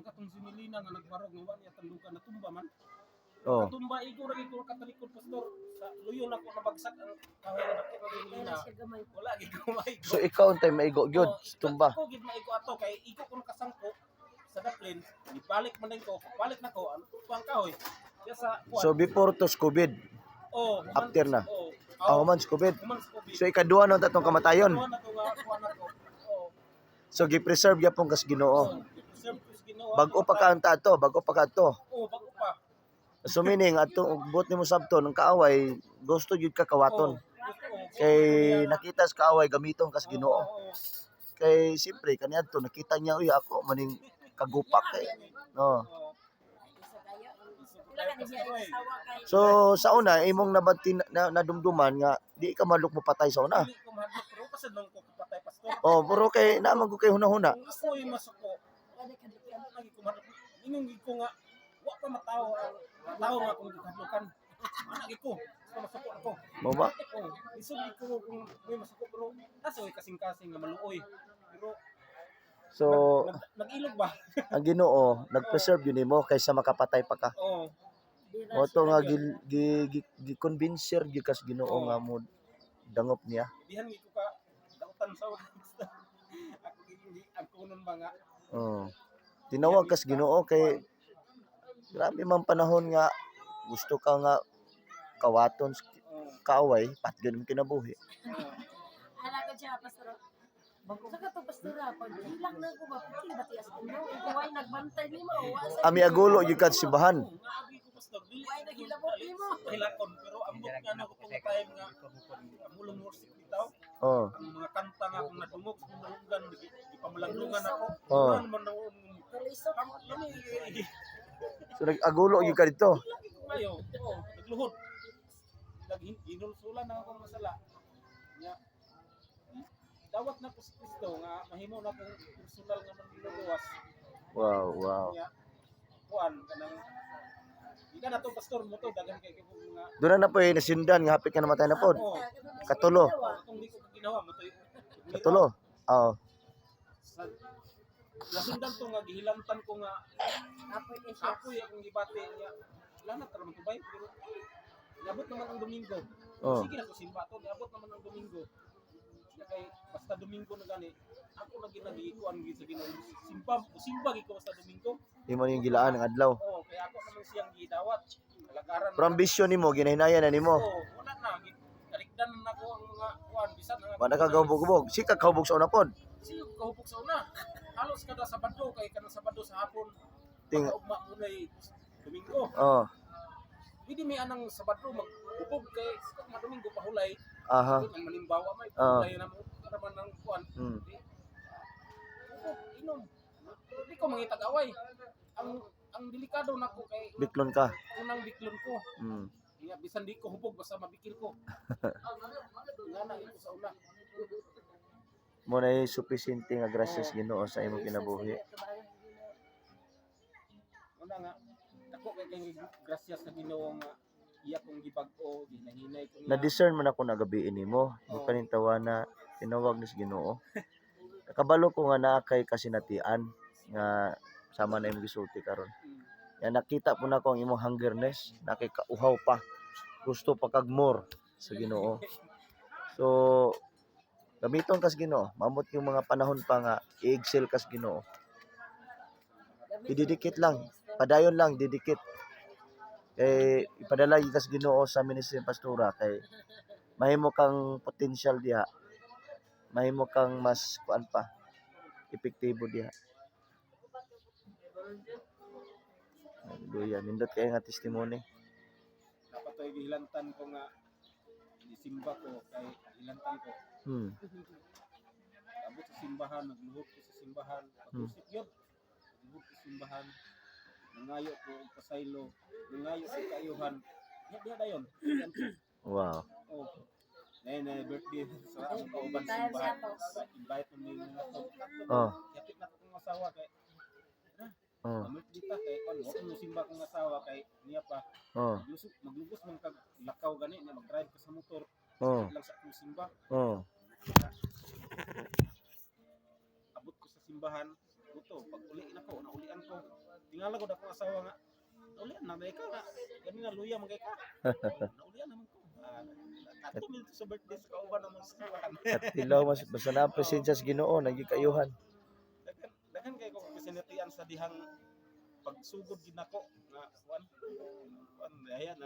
Ang katong si Melina nga nagbarog nga wa niya tandugan, natumba man. Oh. Natumba, igo ra ko katalikod, pastor, sa luyo na ko nabagsak ang kahoy nga dako kay Melina. Wala siya gamay. Wala gid ko maigo. So ikaw untay maigo gyud Oh, sa tumba. Ako gid maigo ato kay igo ko nakasangko sa daplin, ibalik man din ko, balik na ko, ano pa ang kahoy. Diya sa kuwan. So before to sa COVID, Oh, human- after na. Oh, Ah, human sa COVID. Human sa COVID. So ikaduha na atong kamatayon. Ikaduha na to nga kuwan na ko. Oh. So gi-preserve gyapon kas Ginoo. Oh, gi-preserve ko sa Ginoo. Bag-o pa ka anta ato, bag-o pa ka ato. Oh, bag-o pa. So meaning atong buot nimo sabton ang kaaway gusto gyud ka kawaton. Oh, gusto, oh, Kay gusto niya. Nakita sa kaaway gamiton kas Ginoo. Oo. Kay siyempre kaniadto nakita niya, uy, ako maning kagupak kay. No. Oo. Isa kayo. Wala ka niya asawa kay. So sa una imong nabati na, nadumduman nga di ka maluk mo patay sa una. Dili ko mahadlok pero pasad lang ko kapatay, pastor. Oh, pero kay naman ko kay hunahuna. Kung ako yung masuko, Wala ka di ako lagi ko mahadlok. Ingon gid ko nga wa pa matawo ang matawo nga akong gikahadlokan. Ana gid ko, basta masuko ako. Mo ba? Oh, isog gid ko kung may masuko pero nasa oy kasing-kasing nga maluoy. Pero So nag-ilog ba? Ang Ginoo nag-preserve yun nimo kaysa makapatay pa ka. Oh, Mo to nga gi gi, gi, gi convincer gyud kas Ginoo nga mo dangop niya. Dihan gid ko ka dautan sa ako gid ang kunon ba nga. Oh. Tinawag kas Ginoo kay grabe man panahon nga gusto ka nga kawaton sa kaaway, patyon mo kinabuhi. Oh. Ala ko siya, pastor. Sa ka to, pastora, pag hilak na ko ba, pati ba tias ko no? Ikaw ay nagbantay nimo. Wa sa Ami agulo gyud kad simbahan. Oh, nga agi ko, pastor, dili Why naghilabot nimo? Hilakon pero ambot nga na ko tong time nga amulong worship bitaw. Oh. Ang mga kanta nga akong nadungog sa pamulungan, gipamulanglungan ako. Oh. Ano man na Tulisok. lami. So nag-agulo gyud ka dito. Lagi ko ngayo. Oh, nagluhod. Naghinulsulan na ako mga sala. Nya dawat na ko si Kristo nga mahimo na akong personal nga manluluwas. Nya kuan kanang di ka na to, pastor, mo to daghan kay kay mga Doon na po eh, nasindan nga hapit ka namatay na pod. Oh, Katulo. atong di ko ginawa mo to. Katulo. Oo. Sa nasundan to nga gihilantan ko nga Apoy kay siya. apoy akong gibati niya. Wala na tara tubay pero niabot naman ang Domingo. Oh. Sige na ko simba to, niabot naman ang Domingo. Siya kay basta Domingo na gani, ako na ginagikuan gid sa Ginoo. Simba, simba gid ko basta Domingo. Imo yung gilaan ang adlaw. Oh, kaya ako naman siyang gidawat. Alagaran. Pero ambisyon nimo ginahinayan na nimo. Oh, wala na gid kaligdan na nako ang mga kuan bisan ang Wala ka gahubog-hubog. Si ka kahubog sa una pod. Sige kahubog sa una. Halos kada Sabado kay kanang Sabado sa hapon. Ting Ugma munay Domingo. Oh. Hindi may anang Sabado maghubog kay kung Domingo pahulay. Aha. Ang manimbawa may pahulay na mo naman ng kuan. Di, hubog, inom. Di ko mangitag away. Ang delikado nako kay Biklon ka. Unang biklon ko. Nga bisan di ko hubog basta mabikil ko. Nga na ito sa una. Mo na yung sufficient nga grasya sa Ginoo sa imong kinabuhi. Una nga dako kay kay grasya sa Ginoo nga iya kong gibag-o, ginahinay ko niya. Na-discern man ako na gabi nimo. Mo kaning tawana tinawag ni sa Ginoo. Nakabalo ko nga naa kay kasinatian nga sama na imong gisulti karon. Ya nakita po nako ang imong hungerness, nakay kauhaw pa. Gusto pa kag more sa Ginoo. So gamiton kas Ginoo, mamot yung mga panahon pa nga i-excel kas Ginoo. Ididikit lang, padayon lang didikit. Kay ipadala gyud kas Ginoo sa ministry ng pastora kay mahimo kang potential diha. Mahimo kang mas kuan pa, epektibo diha. Hallelujah. Nindot kay nga testimony. Dapat to'y gihilantan ko nga gisimba ko kay hilantan ko. Abot sa simbahan, nagluhod ko sa simbahan, pag-usip yun. Nagluhod ko sa simbahan, nangayo ko og pasaylo, nangayo ko kaayuhan. Diha diha dayon. Oh. Nay na birthday sa akong kauban sa simbahan. Invite mo ni nga to. Yapit na ko kong asawa kay birthday ta kay kon mo mo simba kong asawa kay niya pa maglusog maglugos man kag lakaw gani na mag-drive ka sa motor lang sa akong simba. Abot ko sa simbahan buto pag uli na ko, naulian ko. Tingala ko akong asawa nga naulian na may ka nga ganina luya man kay ka. Naulian naman ko. Ah, kato mi sa birthday sa kauban naman sa simbahan. Katilaw mas basta na ang presensya sa Ginoo nagikayuhan. Daghan daghan kay ko kasinatian sa dihang pagsugod gid nako nga kuan kuan ayan.